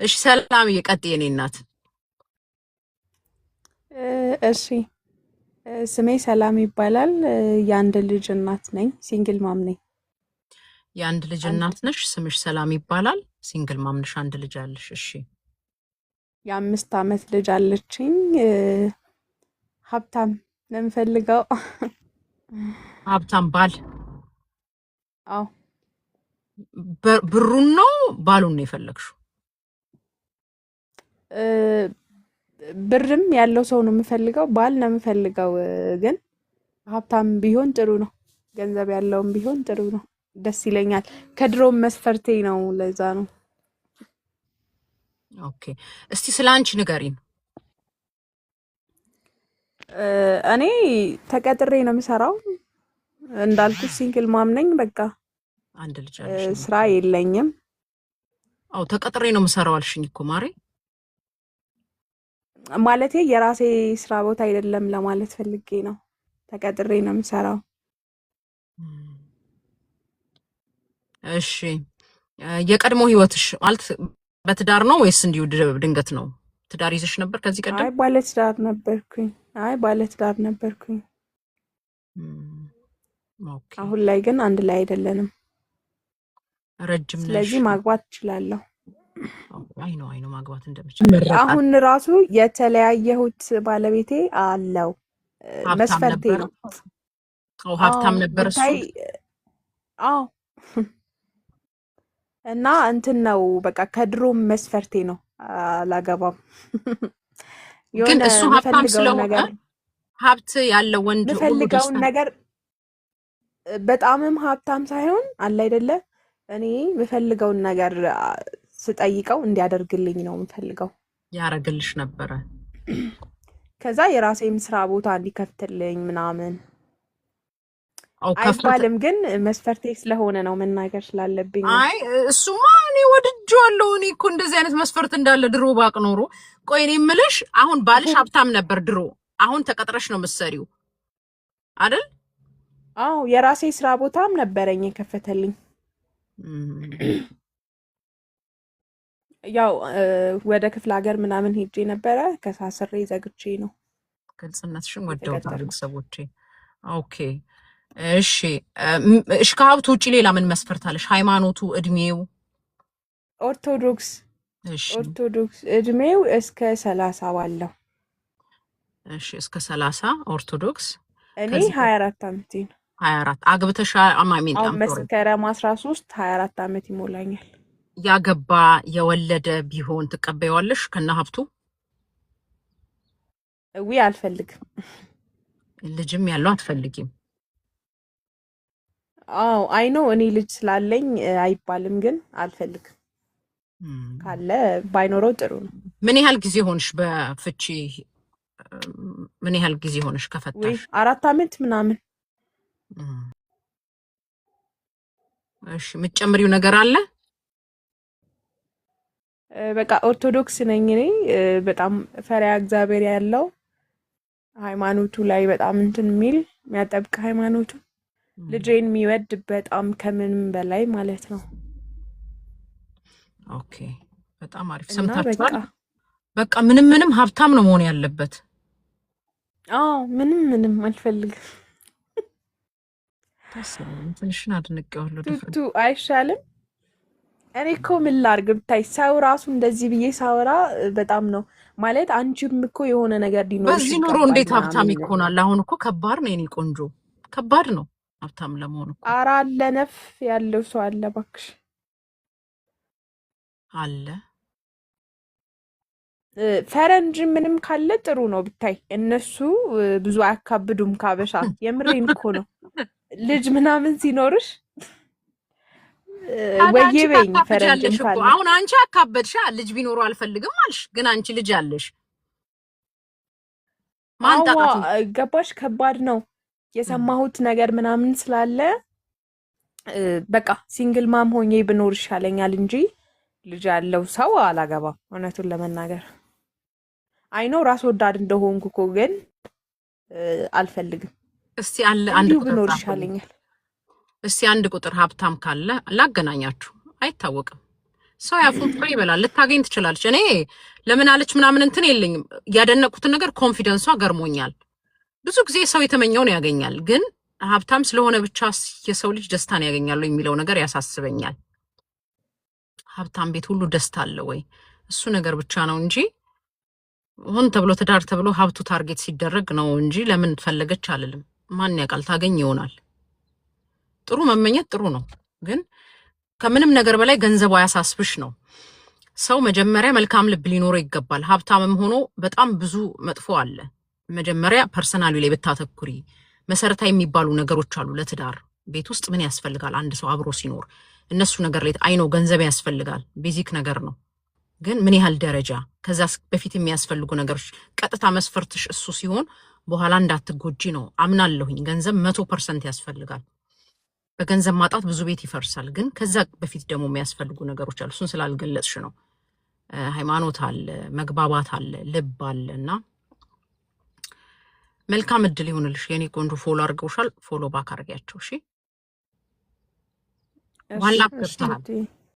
እሺ ሰላም፣ እየቀጥ የኔ እናት። እሺ፣ ስሜ ሰላም ይባላል። የአንድ ልጅ እናት ነኝ። Single mom ነኝ። የአንድ ልጅ አንድ እናት ነሽ። ስምሽ ሰላም ይባላል። Single mom ነሽ። አንድ ልጅ አለሽ። እሺ። የ5 ዓመት ልጅ አለችኝ። ሀብታም ነው የምፈልገው። ሀብታም ባል? አዎ። ብሩን ነው ባሉን ነው የፈለግሽው? ብርም ያለው ሰው ነው የምፈልገው። ባል ነው የምፈልገው። ግን ሀብታም ቢሆን ጥሩ ነው። ገንዘብ ያለውም ቢሆን ጥሩ ነው። ደስ ይለኛል። ከድሮም መስፈርቴ ነው። ለዛ ነው። Okay። እስቲ ስለ አንቺ ንገሪን። እኔ ተቀጥሬ ነው የምሰራው። እንዳልኩ single mom ነኝ። በቃ አንድ ልጅ አለሽ ነው። ስራ የለኝም። አዎ፣ ተቀጥሬ ነው የምሰራው አልሽኝ እኮ ማሬ። ማለቴ የራሴ ስራ ቦታ አይደለም ለማለት ፈልጌ ነው። ተቀጥሬ ነው የምሰራው። እሺ፣ የቀድሞ ህይወትሽ ማለት በትዳር ነው ወይስ እንዲሁ ድንገት ነው? ትዳር ይዘሽ ነበር ከዚህ አይ፣ ቀደም? ባለትዳር ነበርኩኝ። አይ፣ ባለትዳር ነበርኩኝ። Okay። አሁን ላይ ግን አንድ ላይ አይደለንም። ረጅም ነሽ። ስለዚህ ማግባት እችላለሁ። አይ ነው ማግባት እንደምችል ይመረጣል። አሁን ራሱ የተለያየሁት ባለቤቴ አለው ሀብታም መስፈርቴ ነበር? ነው። አዎ፣ አዎ። ሀብታም ነበር እሱ። ብታይ አዎ። እና እንትን ነው፣ በቃ ከድሮም መስፈርቴ ነው። አላገባም። ግን የሆነ እሱ ሀብታም የምፈልገውን ስለሆነ ነገር ሀብት ያለው ወንድ ሁሉ የምፈልገውን ደስታ ነገር በጣምም ሀብታም ሳይሆን አለ አይደለ፣ እኔ የምፈልገውን ነገር ስጠይቀው እንዲያደርግልኝ ነው የምፈልገው። ያረግልሽ ነበረ። ከዛ የራሴም ስራ ቦታ እንዲከፍትልኝ ምናምን አው ከፍተ አይባልም፣ ግን መስፈርቴ ስለሆነ ነው፣ መናገር ስላለብኝ ነው። አይ፣ እሱማ እኔ ወድጄዋለሁ። እኔ እኮ እንደዚህ አይነት መስፈርት እንዳለ ድሮ ባቅ ኖሮ። ቆይ፣ እኔ የምልሽ አሁን ባልሽ ሀብታም ነበር ድሮ፣ አሁን ተቀጥረሽ ነው የምትሰሪው አይደል? አዎ፣ የራሴ ስራ ቦታም ነበረኝ የከፈተልኝ። ያው ወደ ክፍለ ሀገር ምናምን ሄጄ ነበረ፣ ከሳስሬ ዘግቼ ነው ግልጽነትሽን ወደውታል የተቀጠርኩት። ቤተሰቦቼ። Okay፣ እሺ እሺ። ከሀብቱ ውጭ ሌላ ምን መስፈርት አለሽ? ሃይማኖቱ፣ እድሜው? ኦርቶዶክስ። እሺ። ኦርቶዶክስ፣ እድሜው እስከ 30 ባለው። እሺ፣ እስከ 30፣ ኦርቶዶክስ። እኔ ከዚህ 24 ዓመቴ ነው። 24፣ አግብተሻ? አማሚን አሁን I'm sorry። መስከረም 13 24 ዓመት ይሞላኛል። ያገባ የወለደ ቢሆን ትቀበይዋለሽ ከነ ሀብቱ? እዊ፣ አልፈልግም። ልጅም ያለው አትፈልጊም? አዎ፣ I know፣ እኔ ልጅ ስላለኝ አይባልም፣ ግን አልፈልግም። ካለ ባይኖረው ጥሩ ነው። ምን ያህል ጊዜ ሆንሽ በፍቺ? ምን ያህል ጊዜ ሆንሽ ወይ ከፈታሽ? 4 ዓመት ምናምን። እሺ፣ የምትጨምሪው ነገር አለ? በቃ ኦርቶዶክስ ነኝ እኔ። በጣም ፈሪሃ እግዚአብሔር ያለው፣ ሃይማኖቱ ላይ በጣም እንትን የሚል፣ የሚያጠብቅ ሃይማኖቱ፣ ልጄን የሚወድ በጣም ከምንም በላይ ማለት ነው። Okay፣ በጣም አሪፍ። እና በቃ ሰምታችኋል። በቃ ምንም ምንም ሀብታም ነው መሆን ያለበት። አዎ፣ ምንም ምንም አልፈልግም። ደስ ይላል። ትንሽን አድንቄዋለሁ። ድፍረት። ቱቱ አይሻልም? እኔ እኮ ምን ላድርግ ብታይ፣ ሰው ራሱ እንደዚህ ብዬ ሳወራ በጣም ነው ማለት አንቺም እኮ የሆነ ነገር ሊኖርሽ በዚህ ኑሮ ይገባል እንዴት ሀብታም ምናምን። ይኮናል? አሁን እኮ ከባድ ነው የኔ ቆንጆ፣ ከባድ ነው ሀብታም ለመሆን እኮ። ኧረ አለ፣ ነፍ ያለው ሰው አለ እባክሽ። አለ። ፈረንጅ ምንም ካለ ጥሩ ነው ብታይ። እነሱ ብዙ አያካብዱም ካበሻ። የምሬን እኮ ነው። ልጅ ምናምን ሲኖርሽ ታዲያ ወዬ አንቺ በይኝ ፈረንጅም ታካብጃለሽ እኮ። ካለ። አሁን አንቺ አካበድሻ። ልጅ ቢኖረው አልፈልግም አልሽ፣ ግን አንቺ ልጅ አለሽ። አዋ። ማንጣጣት ነው። ገባሽ? ከባድ ነው የሰማሁት ነገር ምናምን ስላለ በቃ single mom ሆኜ ብኖር ይሻለኛል እንጂ ልጅ ያለው ሰው አላገባም። እውነቱን ለመናገር I know ራስ ወዳድ እንደሆንኩ እኮ፣ ግን አልፈልግም። እስቲ አለ አንድ እንዲሁ ቁጥር ብኖር ጻፉልኝ። ይሻለኛል። እስቲ አንድ ቁጥር ሀብታም ካለ ላገናኛችሁ። አይታወቅም። ሰው ያፉን ፍሬ ይበላል። ልታገኝ ትችላለች። እኔ ለምን አለች ምናምን እንትን የለኝም። ያደነቅኩትን ነገር confidence ሷ ገርሞኛል። ብዙ ጊዜ ሰው የተመኘውን ያገኛል፣ ግን ሀብታም ስለሆነ ብቻ የሰው ልጅ ደስታን ያገኛሉ የሚለው ነገር ያሳስበኛል። ሀብታም ቤት ሁሉ ደስታ አለ ወይ? እሱ ነገር ብቻ ነው እንጂ ሆን ተብሎ ትዳር ተብሎ ሀብቱ target ሲደረግ ነው እንጂ ለምን ፈለገች አልልም። ማን ያውቃል፣ ታገኝ ይሆናል። ጥሩ መመኘት ጥሩ ነው፣ ግን ከምንም ነገር በላይ ገንዘቡ አያሳስብሽ ነው። ሰው መጀመሪያ መልካም ልብ ሊኖረው ይገባል። ሀብታምም ሆኖ በጣም ብዙ መጥፎ አለ። መጀመሪያ personality ላይ ብታተኩሪ፣ መሰረታዊ የሚባሉ ነገሮች አሉ ለትዳር። ቤት ውስጥ ምን ያስፈልጋል? አንድ ሰው አብሮ ሲኖር እነሱ ነገር ላይ I know ገንዘብ ያስፈልጋል፣ basic ነገር ነው። ግን ምን ያህል ደረጃ፣ ከዛ በፊት የሚያስፈልጉ ነገሮች፣ ቀጥታ መስፈርትሽ እሱ ሲሆን በኋላ እንዳትጎጂ ነው አምናለሁኝ። ገንዘብ 100% ያስፈልጋል። በገንዘብ ማጣት ብዙ ቤት ይፈርሳል። ግን ከዛ በፊት ደግሞ የሚያስፈልጉ ነገሮች አሉ። እሱን ስላልገለጽሽ ነው። ሃይማኖት አለ፣ መግባባት አለ፣ ልብ አለ እና መልካም እድል ይሁንልሽ የኔ ቆንጆ። Follow አድርገውሻል። Follow back አድርጊያቸው። እሺ። እሺ። ዋላ እሺ። ገብተሃል። ውዴ።